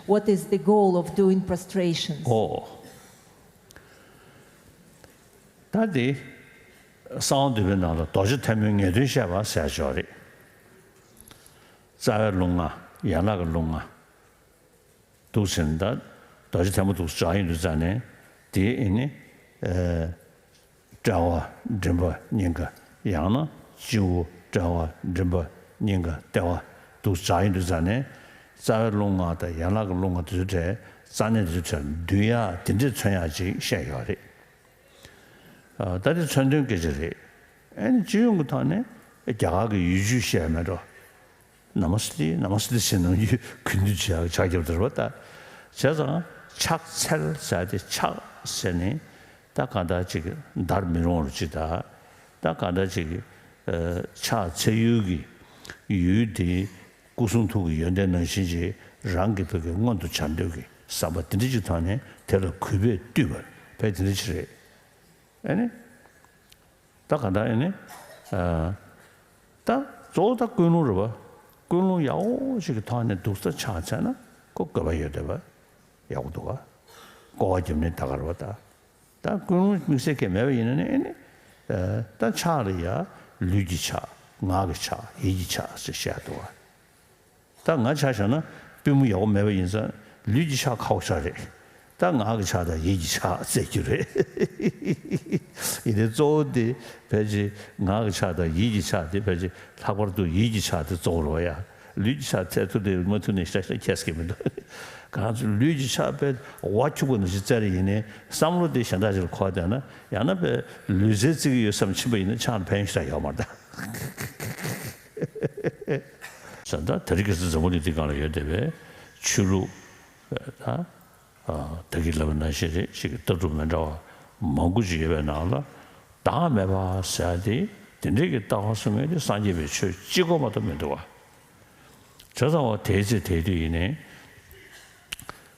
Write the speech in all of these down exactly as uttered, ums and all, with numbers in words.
What is the goal of doing prostrations? ཨོ། ད་དེ་གསང་བ་འདུས་པའི་ནང་ལ་རྡོ་རྗེ་ཐལ་མོའི་ངེས་དོན་བཤད་པ་ཟེར་ཅིག་ཡོད་རེད། རྩ་བའི་རླུང་ལྔ། ཡན་ལག་གི་རླུང་ལྔ། འདུག་ཟེར་ན་ད་རྡོ་རྗེ་ཐལ་མོ་འདུག་སེ་སྦྱར་ཡོང་དུས་ཙ་ནས་དེ་ཨེ་ནི། ཨེ། དཔྲལ་བ་མགྲིན་པ་སྙིང་ག། ཡང་ན་སྤྱི་བོ་དཔྲལ་བ་མགྲིན་པ་སྙིང་ག་ལྟེ་བ་འདུག་སེ་སྦྱར་ཡོང་དུས་ཙ་ནས། རྩ་བའི་རླུང་ལྔ་དང་ཡན་ལག་གི་རླུང་ལྔ་དེ་ཚོའི་གྲས། རྩ་གནད་དེ་ཚོའི་གྲས་འདུས་ཡག་དེ་འདྲས་མཚོན་ཡག་ཅིག་བཤད་ཡོད་རེད། ཨ། ད་དེ་མཚོན་དོན་སྐད་ཆ་རེད། ཨེ་ནི་སྤྱི་ཡོངས་ཀྱི་ཐོག་ནས་རྒྱ་གར་གྱི་ཡུལ་ཆོས་བཤད་མེད་འགྲོ། ན་མ་སྟེ། ན་མ་སྟེ་ཟེར་ནམ་རྒྱུན་གུས་འདུད་བྱེད་ཡག་ཕྱག་རྒྱབ་དེ་རེད་པ། ད་བྱས་ཙང་ཕྱག་འཚལ་ཟེར་དེ། ཕྱག་ཟེར་ནས་ད་གང་ལྟར་ཅིག་འདར་མི་རུང་བ་ཅིག་དང་། ད་གང་ལྟར་ཅིག་ཨ། ཕྱག་འཚལ་ཡུལ་གྱི་ཡུལ་དེ་སྐུ་གསུང་ཐུགས་ཀྱི་ཡོན་ཏན་ནང་བཞིན་ཅིག་རང་གི་བོད་ཀྱི་མངོན་དུ་བྱ་འདོད་ཀྱི་བསམ་པ་དེ་འདྲ་ཅིག་ཐོག་ནས་དེ་ལ་གུས་པས་བཏུད་པ་ཕལ་དེ་འདྲ་ཅིག་རེད། ཨེ་ནི། ད་ག་ད་ཨེ་ནི། ཨ། ད་གཙོ་བོ་ད་ཀུན་སློང་རེད་པ། ཀུན་སློང་ཡག་པོ་ཞིག་གི་ཐོག་ནས་འདུག་སེ་ཕྱག་འཚལ་ན་ཁོ་དགོས་པ་ཡོད་བསྡད་པ། ཡག་པོ་འདུག་ག། སྐོར་བ་བརྒྱབ་ནས་ད་ག་རེད་པ། ད་ད་ཀུན་སློང་དམིགས་བསལ་གྱི་མེད་པ་ཡིན་ན་ནི་ཨེ་ནི། ཨ། ད་ཕྱག་ལ་ཡ་ལུས་ཀྱི་ཕྱག། ངག་གི་ཕྱག། ཡིད་ཀྱི་ཕྱག་ཟེར་བཤད་འདུག་ག། ད་ང་ཆ་བཞག་ན་པུས་མོ་ཡག་པོ་མེད་པ་ཡིན་ཙང་ལུས་ཀྱི་ཕྱག་ཁག་པོ་ཆགས་རེད། ད་ངག་གི་ཕྱག་དང་ཡིད་ཀྱི་ཕྱག་བཙལ་རྒྱུ་རེད། ཡིན་ནའི་གཙོ་བོ་དེ་ཕལ་ཆེར་ངག་གི་ཕྱག་དང་ཡིད་ཀྱི་ཕྱག་དེ་ཕལ་ཆེར་ལྷག་པར་དུ་ཡིད་ཀྱི་ཕྱག་དེ་གཙོ་བོ་རེད་པ་ཡ། ལུས་ཀྱི་ཕྱག་འཚལ་ཐུབ་དེ་མ་ཐུབ་ནས་ཤ་ཤ་ཁྱད་ཀྱི་མི་འདུག། གང་ཚོད་ལུས་ཀྱི་ཕྱག་དཔེ་བ་ཁྱུག་པ་ནང་བཞིན་བཙལ་རེ་ཡིན་ནའི་བསམ་བློ་དེ་གཞན་དག་ཅིག་ལ་འཁོར་བསྡད་ན། ཡང་ན་དཔེ་ལུས་རྩལ་རྩེ་གི་ཡོད་བསམ་ཕྱིན་པ་ཡིན་ན་ཕྱག་ལ་ཕན་ཡོན་ཞེ་དྲག་ཡོད་མ་རེད་ད། ས་ད་དེ་རིང་ཁ་སང་འཛམ་བུ་གླིང་འདིའི་སྒང་ལ་ཡོད་བསྡད་པའི་ཆོས་ལུགས་ད་ད་གིན་ལབ་པ་ནང་བཞིན་རེད། ཅིག་གི་ལྟ་གྲུབ་མི་འདྲ་བ་མང་པོ་ཅིག་ཡོད་པའི་ནང་ལ་བདག་མེད་པ་ཟེར་ཡ་དེ། དེ་འདྲའི་གི་ལྟ་བ་བཟུང་མཁན་དེ་སངས་རྒྱས་པའི་ཆོས་གཅིག་པོ་མ་གཏོགས་མི་འདུག་བ། བྱས་ཙང་བ་དེའི་ཚེ་དེའི་དུས་ཡིན་ནའི་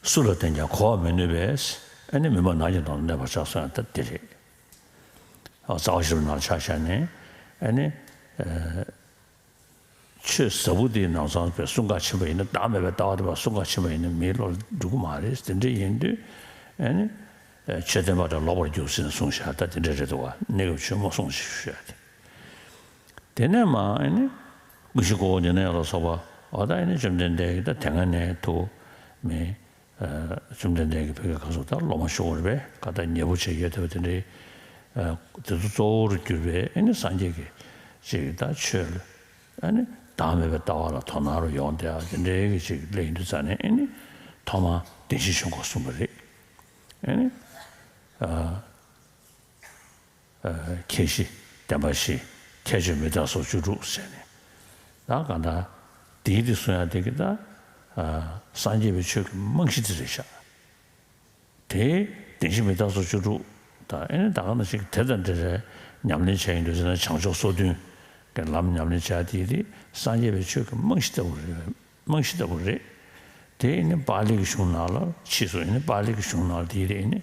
སུ་ལ་བསྟན་ཀྱང་གོ་བར་མི་ནུས་པས། ཨ་ནི་མུན་པ་ནགས་ཀྱི་ནང་ལ་གནས་པར་བྱ་གསུངས་ཡ་ད་དེ་རེད། རྩ་བ་བཞི་པོ་ནང་ཆ་བཞག་ནས་ཨ་ནི། ཨ། ཆོས་ཟབ་པོ་དེའི་ནང་ཚང་བའི་གསུང་ག་ཕྱིན་པ་ཡིན་ན། བདག་མེད་པའི་ལྟ་བ་དེ་བ་གསུང་ག་ཕྱིན་པ་ཡིན་ན་མིའི་བློ་ལ་འགྲོ་གི་མ་རེད། དེ་འདྲ་ཡིན་དུས་ཨ་ནི། ཆོས་བསྟན་པ་དག་ལོག་པར་རྒྱུག་ཟེར་ནས་གསུངས་བཞག་ད་དེ་འདྲ་རེད་འདུག་བ། གནས་སྐབས་ཆོས་མ་གསུངས་ཞེས་ཞུ་ཡ་དེ། དེ་ནས་མ་ཨ་ནི་ཀུན་གཞི་ཀོ་བོ་ཉེ་གནས་ལ་སོགས་པ་འོ་ད་ཨ་ནི་བཅོམ་ལྡན་འདས་ཀྱིས་ད་དེ་སྔ་ནས་དུ་མི། ཨ། བཅོམ་ལྡན་འདས་ཀྱིས་བོད་ཀྱི་གང་ཟག་ད་སློབ་མ་ཤོར་བ་རེད་པས། ག་ད་ཉེ་པོ་བྱས་ཡོད་དེ་བ་དེ་འདྲའི། ཨ། དེ་ཚོ་གཙོ་བོར་གྱུར་པའི་ཨ་ནི་སངས་རྒྱས་ཀྱི་ཅིག་ད་ཆོས་ལ་ཨ་ནི་བདག་མེད་པའི་ལྟ་བ་ལ་དོ་སྣང་རུ་ཡོང་བསྡད་ཡ་དེ་འདྲའི་གི་ཅིག་སླེབས་ཡོང་དུས་ཙ་ནས་ཨ་ནི་ཐོག་མར་བདེན་བཞི་ཆོས་འཁོར་གསུངས་པ་རེད། ཨ་ནི། ཨ། ཨ། ཁྱད་གཞི་བདེན་པ་བཞི། ཁྱད་ཆོས་མི་རྟག་སོགས་བཅུ་དྲུག་ཟེར་ནས། ད་གང་ལྟར་དེའི་དེ་གསུང་ཡ་དེ་གི་ད། ཨ། སངས་རྒྱས་པའི་ཆོས་ཀྱི་རྨང་གཞི་དེ་རེད་ཤག། དེ་བདེན་བཞི་མི་རྟག་སོགས་བཅུ་དྲུག་དང་ཨེ་ནི་ད་ག་ནང་བཞིན་དེ་དང་འབྲེལ་བའི་ཉམས་ལེན་བྱས་ཡོང་དུས་ཟེར་ན་བྱང་ཕྱོགས་སོ་བདུན་གྱི་ལམ་ཉམས་ལེན་བྱ་དེ་དེ་སངས་རྒྱས་པའི་ཆོས་ཀྱི་རྨང་གཞི་ལྟ་བུ་རེད། རྨང་གཞི་ལྟ་བུ་རེད། དེ་ཨེ་ནི་པཱ་ལི་གི་གཞུང་ནང་ལ་ཕྱིས་སུ་ཨེ་ནི་པཱ་ལི་གི་གཞུང་ནང་ལ་དེ་དེ་ཨེ་ནི།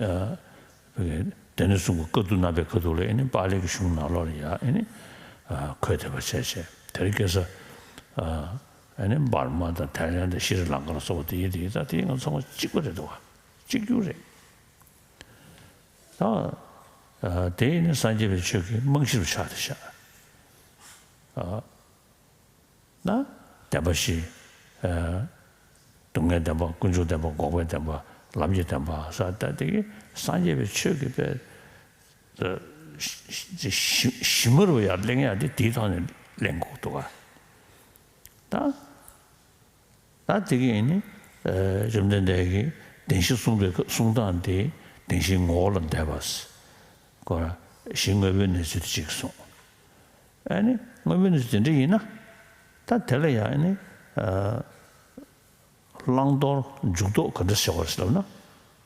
ཨ། སྡེ་སྣོད་གསུམ་གྱི་བཀའ་བསྡུ་གནང་བའི་ཁ་ཐུག་ལ་ཨེ་ནི་པཱ་ལི་གི་གཞུང་ནང་ལོགས་ལ་ཡ་ཨེ་ནི། ཨ། འཁོད་བསྡད་པ་བྱས་བྱས་དེར་སྐྱེས་ས། ཨ། ཨེ་ནི་འབར་མ་དང་ཐའི་ལན་དང་ཤི་རི་ལང་ཀ་ལ་སོགས་པ་དེ་ཡི་དེ་ཡི་ད་དེ་ང་ཚང་མ་གཅིག་པ་རེད་འདུག་བ། གཅིག་གྱུར་རེད། ད། ཨ། དེ་ཡི་ནི་སངས་རྒྱས་པའི་ཆོས་ཀྱི་རྨང་གཞི་རུ་ཆགས་ཏེ་བཞག། ཨ། ན། བདེན་པ་བཞི། ཨ། སྡུག་བསྔལ་བདེན་པ། ཀུན་འབྱུང་བདེན་པ། འགོག་པའི་བདེན་པ། ལམ་གྱི་བདེན་པ་ཟེར་ད་དེ་གི་སངས་རྒྱས་པའི་ཆོས་ཀྱི་དཔེ། ཞི་ཞི་མ་རུ་ཡར་གླེང་ཡ་དེ་དེའི་ཐོག་ནས་གླེང་དགོས་འདུག་ག། ད། ད་དེ་གི་ཨེ་ནི། ཨ། བཅོམ་ལྡན་འདས་ཀྱིས་བདེན་བཞི་གསུངས་པའི་གསུང་སྟངས་དེ་བདེན་བཞིའི་ངོ་བོ་ལ་འདས་པ། ཁོ་རང་གཞི་དངོས་པོའི་གནས་ཚུལ་དེ་གཅིག་གསུངས། ཨ་ནི་དངོས་པོའི་གནས་ཚུལ་དེ་འདྲ་ཡིན་ན། ད་དེ་ལ་ཡང་ཨ་ནི། ཨ། བླང་དོར་འཇུག་ལྡོག་ག་འདྲ་བྱེད་པ་རེད་ཟེར་ལབ་ན།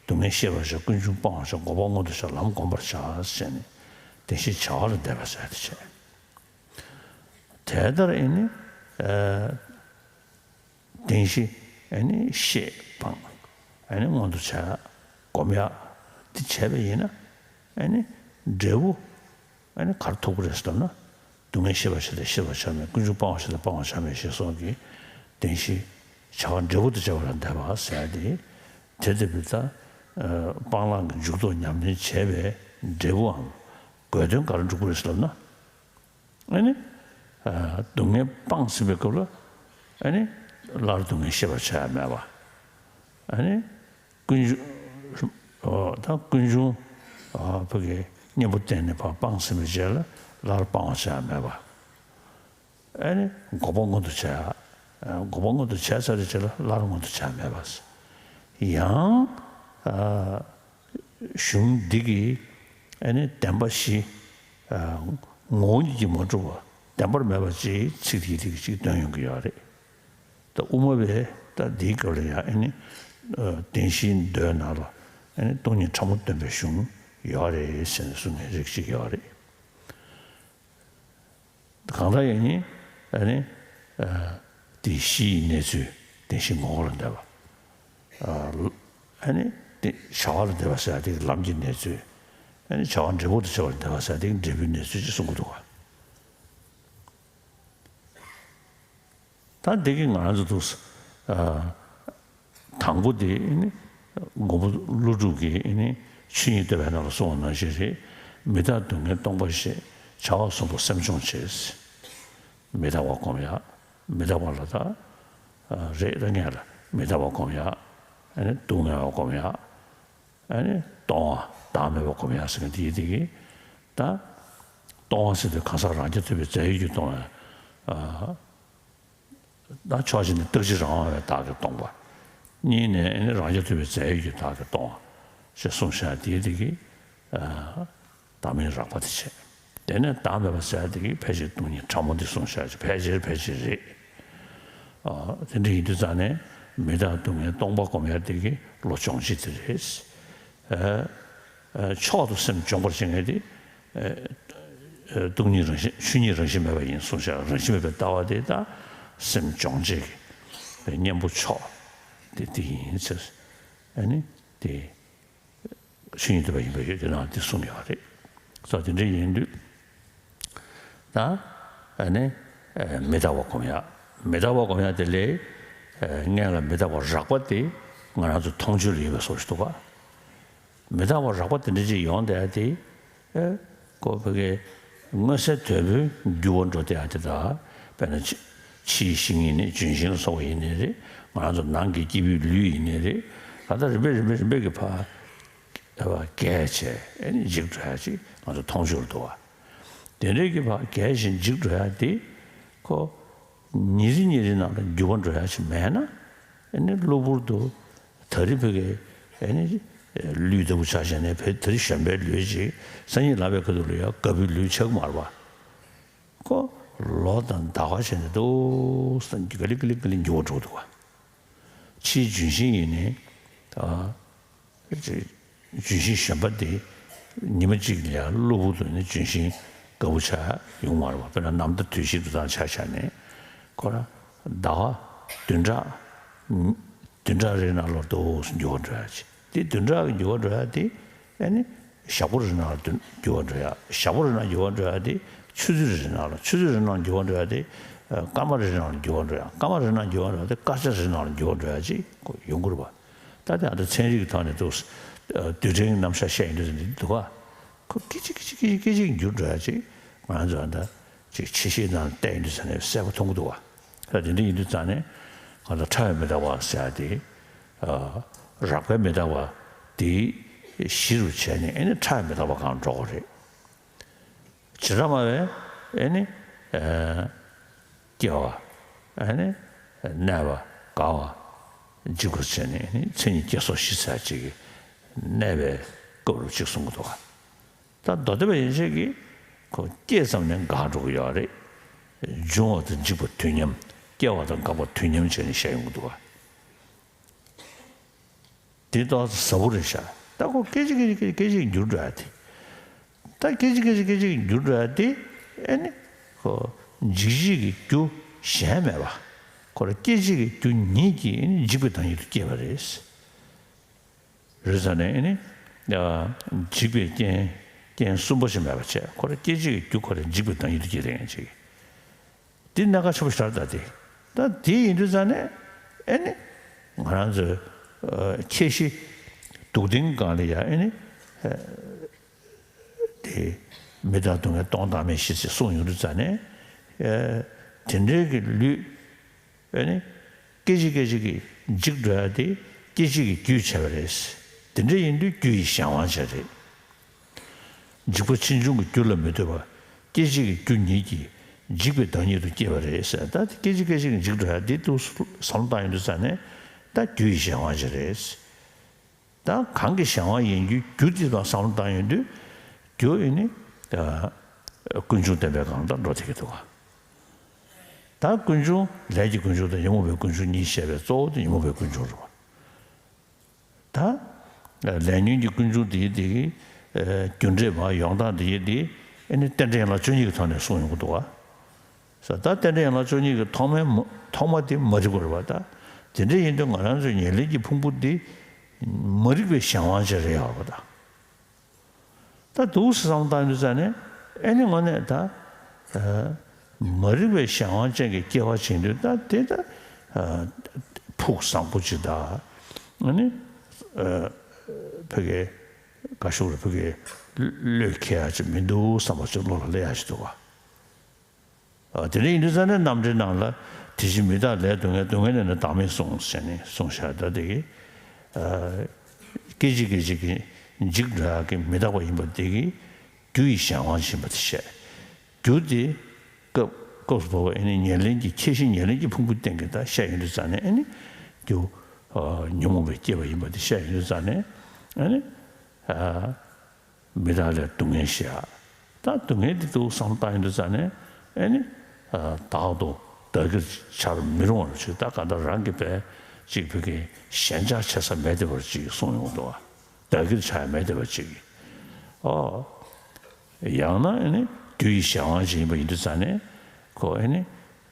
སྡུག་བསྔལ་ཤེས་པར་བྱ། ཀུན་འབྱུང་སྤང་བར་བྱ། འགོག་པ་མངོན་དུ་བྱ། ལམ་བསྒོམ་པར་བྱ་ཟེར་ནས་བདེན་བཞིའི་བྱ་བ་ལ་འདས་པ་ཟེར་དེ་བྱས། དེ་ལྟར་ཨེ་ནི། ཨ། བདེན་བཞི་ཨེ་ནི་ཤེས་སྤང་ཨེ་ནི་མངོན་དུ་བྱ་སྒོམ་ཡག་འདི་བྱས་པ་ཡིན་ན་ཨེ་ནི་འབྲས་བུ་ཨེ་ནི་ག་རེ་ཐོབ་ཀྱི་རེད་ཟེར་ན། སྡུག་བསྔལ་ཤེས་པར་བྱ་སྟེ་ཤེས་པར་བྱ་མེད། ཀུན་འབྱུང་སྤང་བར་བྱ་སྟེ་སྤང་བར་བྱ་མེད་ཞེས་སོགས་ཀྱི་བདེན་བཞི་ བྱ་བ་འབྲས་བུ་དང་བཅས་པ་ལ་འདོད་པ་ཟེར་ཡ་དེ། དེ་ལྟ་བུའི་ད་སྤང་བླང་གི་འཇུག་ལྡོག་ཉམས་ལེན་བྱས་པའི་འབྲས་བུའམ་དགོས་དོན་ག་རེ་འགྲུབ་ཀྱི་རེད་ཟེར་ལབ་ན། ཨ་ནི། སྡུག་བསྔལ་སྤངས་ཟིན་པའི་སྐབས་ལ། ཨ་ནི། སླར་སྡུག་བསྔལ་ཤེས་པར་བྱ་ཡ་མེད་པ། ཨ་ནི། ཀུན་འབྱུང་། ཨོ། ད་ཀུན་འབྱུང་། ཨ། ཕ་གི་གཉེན་པོ་བསྟེན་ནས་ཕར་སྤངས་ཟིན་པའི་རྗེས་ལ་སླར་སྤང་བར་བྱ་ཡ་མེད་པ། ཨ་ནི། འགོག་པ་མངོན་དུ་བྱ་ཡ། འགོག་པ་མངོན་དུ་བྱས་ཚར་བའི་རྗེས་ལ་སླར་མངོན་དུ་བྱ་ཡ་མེད་པ། ཡང་། ཨ། གཞུང་འདི་གིས་ཨ་ནི་བདེན་པ་བཞི། ཨ། ངོ་བོ་ཉིད་ཀྱིས་མ་གྲུབ་པ་བདེན་པར་མེད་པ་ཅིག་ཚིག་དེའི་རིགས་ཅིག་འདོན་ཡོང་གི་ཡོད་རེད། ད་དབུ་མ་པས་ད་འདིའི་སྐབས་ལ་ཡང་ཨ་ནི། ཨ། བདེན་བཞིའི་མདོའི་ནང་ལ་ཨ་ནི་སྟོང་ཉིད་ཕྲ་མོ་སྟོན་པའི་གཞུང་ཡོད་རེད་ཟེར་ནས་གསུང་མཁན་རིགས་ཅིག་ཡོད་རེད། གང་ལྟར་ཡང་ནི། ཨ་ནི། ཨ། དེ་གཞི་ཡི་གནས་ཚུལ་བདེན་བཞིའི་ངོ་བོ་ལ་འདོད་པ། ཨ། ཨ་ནི། དེ་བྱ་བ་ལ་འདོད་པ་ཟེར་ཡ་དེ་ལམ་གྱི་གནས་ཚུལ། ཨ་ནི་བྱ་བ་འབྲས་བུ་དང་བཅས་པ་ལ་འདོད་པ་ཟེར་ཡ་དེ་འབྲས་བུའི་གནས་ཚུལ་ཅེས་གསུང་གི་འདུག་ག་ད་འདི་གི་ང་རང་ཚོ་འདུག་ཨ། དང་པོ་དེ་ནི་མགོན་པོ་ཀླུ་སྒྲུབ་ཀྱིས་ནི་ཆོས་ཉིད་བསྟོད་པའི་ནང་ལ་གསུངས་པ་ནང་བཞིན་རེད། མི་རྟག་སྡུག་བསྔལ་སྟོང་པ་ཞེས། བྱ་བ་གསུམ་པོ་སེམས་སྦྱོང་བྱེད། མི་རྟག་པ་སྒོམ་ཡ། མི་རྟག་པ་ལ་ད། ཨ། རེད། ད་ངས་ལ་མི་རྟག་པ་སྒོམ་ཡ། ཨ་ནི་སྡུག་བསྔལ་བ་སྒོམ་ཡ། ཨ་ནི་སྟོང་བ་བདག་མེད་པ་སྒོམ་ཡ་ཟེར་མཁན་དེ་ཡིན་དེ་གི། ད་སྟོང་བ་ཟེར་དུས་གང་ཟག་རང་རྐྱ་ཐུབ་པའི་རྫས་ཡོད་ཀྱིས་སྟོང་བ། ཨ། ད་ཕྱོགས་གཅིག་ནས་རྟག་གཅིག་རང་དབང་བའི་བདག་གིས་སྟོང་པ། གཉིས་ནས་ཨ་ནི་རང་རྐྱ་ཐུབ་པའི་རྫས་ཡོད་ཀྱི་བདག་གིས་སྟོང་བ་ཞེས་གསུངས་བཞག་དེའི་དེ་གི། ཨ། བདག་མེད་རགས་པ་དེ་བྱས། དེ་ནས་བདག་མེད་པ་ཟེར་དེ་གི་ཕལ་ཆེར་སྟོང་ཉིད་ཕྲ་མོ་འདི་གསུངས་བཞག་ཅིག་ཕལ་ཆེར་ཕལ་ཆེར་རེད། ཨ། དེ་འདྲ་ཡིན་དུས་ཙང་ནས་མི་རྟག་སྡུག་བསྔལ་སྟོང་པ་སྒོམ་ཡ་དེ་གི་བློ་སྦྱོང་བྱེད་དེ་རེད། ཨ། ཨ། མཆོག་ཏུ་སེམས་སྦྱོང་བར་བྱེད་མཁན་དེ། ཨ། ཨ། སྟོང་ཉིད་རང་བཞིན་ཆོས་ཉིད་རང་བཞིན་མེད་པ་ཡིན་གསུངས་བཞག་རང་བཞིན་མེད་པའི་ལྟ་བ་དེ་དང་སེམས་སྦྱོང་བྱེད་ཀྱི་གཉེན་པོ་མཆོག་དེ་དེ་ཡིན་ཟེར། ཨ་ནི་དེ་ཆོས་ཉིད་བསྟོད་པ་ཡིན་པ་ཡོད་དེ་ནང་དེ་གསུངས་ཡོད་རེད། སོ་དེ་འདྲ་ཡིན་དུས། ད་ཨ་ནི་མི་རྟག་པ་སྒོམ་ཡ། མི་རྟག་པ་སྒོམ་ཡ་དེ་ལས་སྔོན་ལ་མི་རྟག་པ་རགས་པ་དེ་ང་རང་ཚོ་མཐོང་ཆོས་ལ་ཡོད་པའི་བཟོ་ཞིག་འདུག་ག་མི་རྟག་པ་རགས་པ་དེ་འདྲ་ཅིག་ཡོང་བསྡད་དེ། ཨེ། ཁོ་ཕ་གི་མངོན་གསལ་དོད་པོའི་འགྱུར་བ་འགྲོ་བསྡད་ཡ་དེ་དག་དཔེར་ན་ཕྱི་ཕྱིའི་ཤིང་ཡིན་ནའི་ལྗོན་ཤིང་ལ་སོགས་པ་ཡིན་ནའི་རེད། ང་རང་ཚོ་ནང་གི་སྐྱེས་བུའི་ལུས་ཡིན་ནའི་རེད། ད་ལྟ་རིམ་པས་རིམ་པས་རིམ་པས་ཀྱི་ཕར་རྒས་བྱས་ཨེ་ནི་འཇིག་འགྲོ་ཡ་ཅིག་ང་ཚོ་མཐོང་ཆོས་ལ་འདུག་བ། དེ་འདྲའི་གི་ཕར་རྒས་ཤིང་འཇིག་འགྲོ་ཡ་དེ་ཁོ། ཉིན་རེ་ཉིན་རེ་ནང་ལ་འགྱུར་བ་འགྲོ་ཡ་ཅིག་མེད་ན། ཨ་ནི་གློ་བུར་དུ་ད་རེས་ཕ་གི་ཨ་ནི་ལུས་ལྟ་བུ་ཆགས་བྱས་ནས་ཕ་ད་རེས་གཞོན་པའི་ལུས་ཅིག་སང་ཉིན་ལབ་པའི་ཁ་ཐུག་ལ་ཡ་རྒད་པོའི་ལུས་ཆགས་ཀྱི་མ་རེད་པ། ཁོ་ལོ་དང་ཟླ་བ་བྱས་ནས་འདུག་སེ་ག་ལེ་ག་ལེ་ག་ལེ་འགྱུར་བ་འགྲོ་གི་འདུག་བ། ཕྱིའི་ལྗོན་ཤིང་ཡིན་ནའི། ཨ། ལྗོན་ཤིང་གཞོན་པ་དེ་ཉི་མ་གཅིག་ལ་གློ་བུར་དུ་ནི་ལྗོན་ཤིང་དཀར་པོ་ཆགས་ཡོང་མ་རེད་པ། དཔེར་ན་ནམ་ཟླ་དུས་བཞི་དུ་ད་ཆ་བཞག་ནས་ཁོ་ར་ཟླ་བ་བདུན་ཕྲག་བདུན་ཕྲག་རེའི་ནང་ལ་ཏོག་ཙམ་འགྱུར་བ་འགྲོ་ཡ་ཅིག་དེ་བདུན་ཕྲག་གི་འགྱུར་བ་འགྲོ་ཡ་དེ་ཨ་ནི་ཞག་པོ་རེའི་ནང་ལ་འགྱུར་བ་འགྲོ་ཡ། ཞག་པོ་རེའི་ནང་འགྱུར་བ་འགྲོ་ཡ་དེ་ཆུ་ཚོད་རེའི་ནང་ལ། ཆུ་ཚོད་རེའི་ནང་འགྱུར་བ་འགྲོ་ཡ་དེ་སྐར་མ་རེའི་ནང་ལ་འགྱུར་བ་འགྲོ་ཡ། སྐར་མ་རེའི་ནང་འགྱུར་བ་འགྲོ་ཡ་དེ་སྐར་ཆ་རེའི་ནང་ལ་འགྱུར་བ་འགྲོ་ཡ་ཅིག་ཡོང་གི་རེད་པ། ད་དེ་ཨ་ད་ཚན་རིག་གི་ཐོག་ནས་འདུག་རྡུལ་ཕྲན་རྣམ་གཞག་བཤད་ཡོང་དུས་ཙམ་འདི་འདུག་ག་ཁོ་སྐད་ཅིག་སྐད་ཅིག་སྐད་ཅིག་སྐད་ཅིག་འགྱུར་འགྲོ་ཡ་ཅིག་ང་ཚོ་ཨ་ད་ཅིག་ཕྱི་བཤད་ནང་བལྟས་ཡོང་དུས་ཙམ་ནས་གསལ་པོ་མཐོང་གི་འདུག་ག་ད་དེ་འདྲ་ཡིན་དུས་ཙང་ནས་ང་ཚོ་ཕྲ་བའི་མི་རྟག་པ་ཟེར་ཡ་དེ། ཨ། རགས་པའི་མི་རྟག་པ་དེ་གཞི་རུ་བྱས་ནས་ཨ་ནི་ཕྲ་བའི་མི་རྟག་པ་སྒང་འགྲོ་དགོས་རེད། བྱེ་བྲག་སྨྲ་བས་ཨ་ནི། ཨ། སྐྱེ་བ། ཨ་ནི། གནས་པ། རྒ་བ། འཇིག་པ་བྱས་ནས་ཨ་ནི་མཚན་ཉིད་སྐྱེ་སོགས་ཞི་ཟེར་ཅིག་གི་གནས་པའི་སྐབས་རུ་ཅིག་གསུང་གི་འདུག་ག་ད་མདོ་སྡེ་པ་ཡན་ཆད་ཀྱིས་ཁོ་སྐྱེས་ཙམ་ནས་འགག་འགྲོ་གི་ཡོད་རེད། འབྱུང་བ་དང་འཇིག་པ་དུས་མཉམ། སྐྱེ་བ་དང་འགག་པ་དུས་མཉམ་བྱས་ནས་བཤད་ཡོང་གི་འདུག་ག་དེ་ཏོག་ཙམ་ཟབ་པོ་རེད་ཤག་ད་ཁོ་སྐད་ཅིག་སྐད་ཅིག་སྐད་ཅིག་འགྱུར་འགྲོ་ཡ་དེ། ད་སྐད་ཅིག་སྐད་ཅིག་སྐད་ཅིག་འགྱུར་འགྲོ་ཡ་དེ། ཨ་ནི། ཁོ། འཇིག་བྱེད་ཀྱི་རྒྱུ་གཞན་མེད་པ། ཁོ་ར་སྐྱེད་བྱེད་ཀྱི་རྒྱུ་ཉིད་ཀྱིས་ཨ་ནི་འཇིག་པའི་བདག་ཉིད་དུ་སྐྱེས་པ་རེད། རེད་ཟེར་ནས་ཨ་ནི། ཨ། འཇིག་པའི་རྐྱེན། རྐྱེན་གསུམ་པོ་ཞིག་མེད་པ་བྱས། ཁོ་ར་སྐྱེད་བྱེད་ཀྱི་རྒྱུ་ཁོ་ར་འཇིག་པའི་བདག་ཉིད་དུ་སྐྱེས་ཏེ་ཡང་ཅིག་དེ་གནད་འགག་ཆེན་པོ་ཞིག་རེད་ད་དེ། ད་དེ་ཡིན་དུས་ཙང་ནས། ཨེ་ནི་ང་རང་ཚོའི་ཨ་ཁྱད་གཞི་སྡུག་བདེན་སྒང་ལ་ཡ་ཨེ་ནི་ཨ་དེ་མི་རྟག་སྡུག་བསྔལ་སྟོང་བདག་མེད་བཞི་ཟེར་གསུངས་ཡོང་དུས་ཙ་ནས་ཨ་དེ་འདྲའི་གི་ལུས་ཨེ་ནི་སྐད་ཅིག་སྐད་ཅིག་གིས་འཇིག་འགྲོ་ཡ་དེ་སྐད་ཅིག་གིས་རྒྱུས་བྱས་པ་རེད། དེ་འདྲ་ཡིན་དུས་རྒྱུ་ཡི་གཞན་དབང་ཅན་རེད། འཇིག་པ་ཕྱིས་འབྱུང་གི་རྒྱུ་ལ་མི་ལྟོས་པ། སྐད་ཅིག་གི་རྒྱུ་ཉིད་ཀྱིས་འཇིག་པའི་བདག་ཉིད་དུ་སྐྱེ་བ་རེད་ཟེར། ད་སྐད་ཅིག་སྐད་ཅིག་གིས་འཇིག་འགྲོ་ཡ་འདི་འདུག་བསམ་བློ་བཏང་ཡོང་དུས་ཙ་ནས་ད་རྒྱུ་ཡི་གཞན་དབང་ཅན་རེད། ད་གང་གི་གཞན་དབང་ཡིན་རྒྱུ་རྒྱུ་འདི་ལ་བསམ་བློ་བཏང་ཡོང་དུས་རྒྱུ་ཡིན་ནི་ད་ཀུན་འབྱུང་བདེན་པའི་སྒང་ལ་འགྲོ་བསྡད་ཀྱི་འདུག་ག། ད་ཀུན་འབྱུང་ལས་ཀྱི་ཀུན་འབྱུང་དང་ཉོན་མོངས་པའི་ཀུན་འབྱུང་གཉིས་བཤད་པའི་གཙོ་བོ་དེ་ཉོན་མོངས་པའི་ཀུན་འབྱུང་རེད་བ། ད་ལས་ཉོན་གྱི་ཀུན་འབྱུང་དེ་ཡི་དེ་གི་རྒྱུ་འབྲས་མ་ཡོང་སྟངས་དེ་ཡི་དེ་ཨེ་ནི་རྟེན་འབྲེལ་ཡན་ལག་བཅུ་གཉིས་ཀྱི་ཐོག་ནས་གསུངས་ཡོང་གི་འདུག་བ། ས་ད་རྟེན་འབྲེལ་ཡན་ལག་བཅུ་གཉིས་ཀྱི་ཐོག་མའི་མ་ཐོག་མ་དེ་མ་རིག་པ་རེད་བ། ད་དེ་འདྲ་ཡིན་དུས་ང་རང་ཚོའི་ཉེར་ལེན་གྱི་ཕུང་པོ་འདི་མ་རིག་པའི་གཞན་དབང་ཅན་རེད་ཡོད་རེད་བ། ད་ད་འདུག་སེ་བསམ་བློ་བཏང་དུས་ཙ་ནས་ཨེ་ནི་དངོས་གནས་ད་ཨ་མ་རིག་པའི་གཞན་དབང་ཅན་གྱི་སྐྱེ་བ་བྱེད་དུས་ད་དེ་ད་ཨ་ཕུགས་བཟང་པོ་ཅིག་ད་ཨ་ནི་ཨ་ཕ་གི་དགའ་ཤོས་རེད། ཕ་གི་བློས་འཁེལ་ཡ་ཅིག་མི་འདུག་བསམ་པ་ཅིག་བློ་ལ་སླེབས་ཡ་ཅིག་འདུག་བ། ཨ་དེ་འདྲ་ཡིན་དུས་ཙ་ནས་རྣམ་འགྲེལ་ནང་ལ་དེ་བཞིན་མི་རྟག་ལས་སྡུག་བསྔལ། སྡུག་བསྔལ་ལས་ནི་བདག་མེད་གསུངས་ཟེར་ནས་གསུངས་བཞག་ད་དེ་གི་ཨ་སྐད་ཅིག་སྐད་ཅིག་གིས་འཇིག་འགྲོ་ཡག་གི་མི་རྟག་པ་ཡིན་པ་དེ་གི་རྒྱུ་ཡི་གཞན་དབང་ཡིན་པ་དེ་བཤད། རྒྱུ་དེ་སྐབས་སྐབས་སུ་བབ་པ་ཨེ་ནི་ཉེར་ལེན་གྱི་ཁྱད་གཞི་ཉེར་ལེན་གྱི་ཕུང་པོའི་སྟེང་གི་ད་བཤད་ཡོང་དུས་ཙ་ནས་ཨེ་ནི་རྒྱུ་ཨ་ཉོན་མོངས་པའི་སྐྱེས་པ་ཡིན་པ་དེ་བཤད་ཡོང་དུས་ཙ་ནས་ཨེ་ནི་ཨ། མི་རྟག་ལས་སྡུག་བསྔལ་ཞེས། ད་སྡུག་བསྔལ་འདི་འདུག་བསམ་བློ་བཏང་ཡོང་དུས་ཙ་ནས་ཨེ་ནི་ཨ་བདག་ཏུ་བདག་གིར་འཆར་མི་རུང་བར་བྱེད། ད་གང་ལྟར་རང་གི་བས་ཅིག་ཕ་གི་ཞེན་ཆགས་བྱེད་ས་མེད་བསྡད་པར་ཅིག་གསུངས་ཡོང་འདུག་བ། བདག་གིར་འཆར་ཡ་མེད་བསྡད་པར་ཅིག་ཨོ། ཡང་ན་ཨེ་ནི་རྒྱུ་ཡི་གཞན་དབང་ཅིག་ཡིན་པ་ཡིན་དུས་ཙ་ནས་ཁོ་ཨེ་ནི་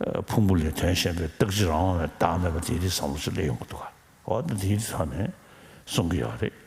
ཨ་ཕུང་པོ་ལས་དོན་གཞན་པའི་རྟག་གཅིག་རང་དབང་བའི་བདག་མེད་པ་དེ་དེ་བསམ་བློ་ཅིག་སླེབས་ཡོང་གི་འདུག་བ། ཨོ་ད་དེའི་ཐོག་ནས་གསུང་གི་ཡོད་རེད།